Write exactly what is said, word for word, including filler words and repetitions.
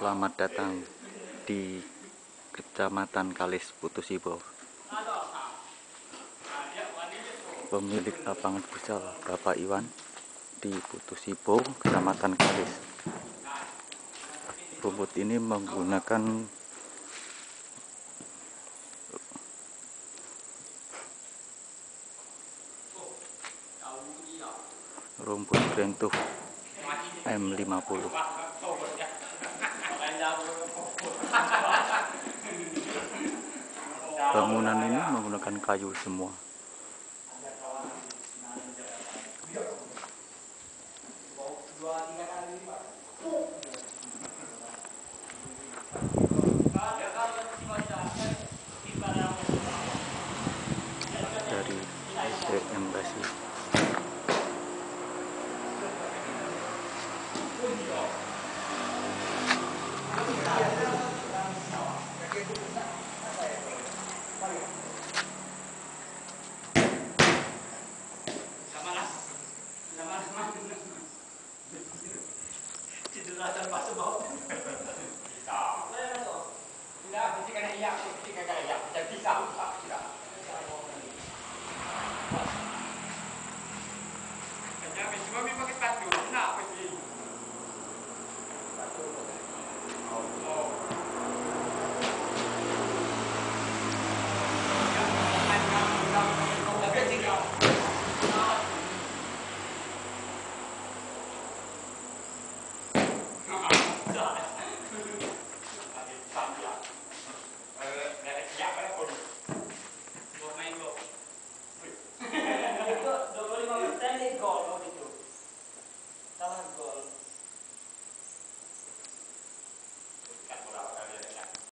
Selamat datang di Kecamatan Kalis, Putu Sibo. Pemilik lapangan futsal, Bapak Iwan, di Putu Sibo, Kecamatan Kalis. Rumput ini menggunakan rumput Gentoo M lima puluh. Bangunan ini menggunakan kayu semua. Dari S D Embassy.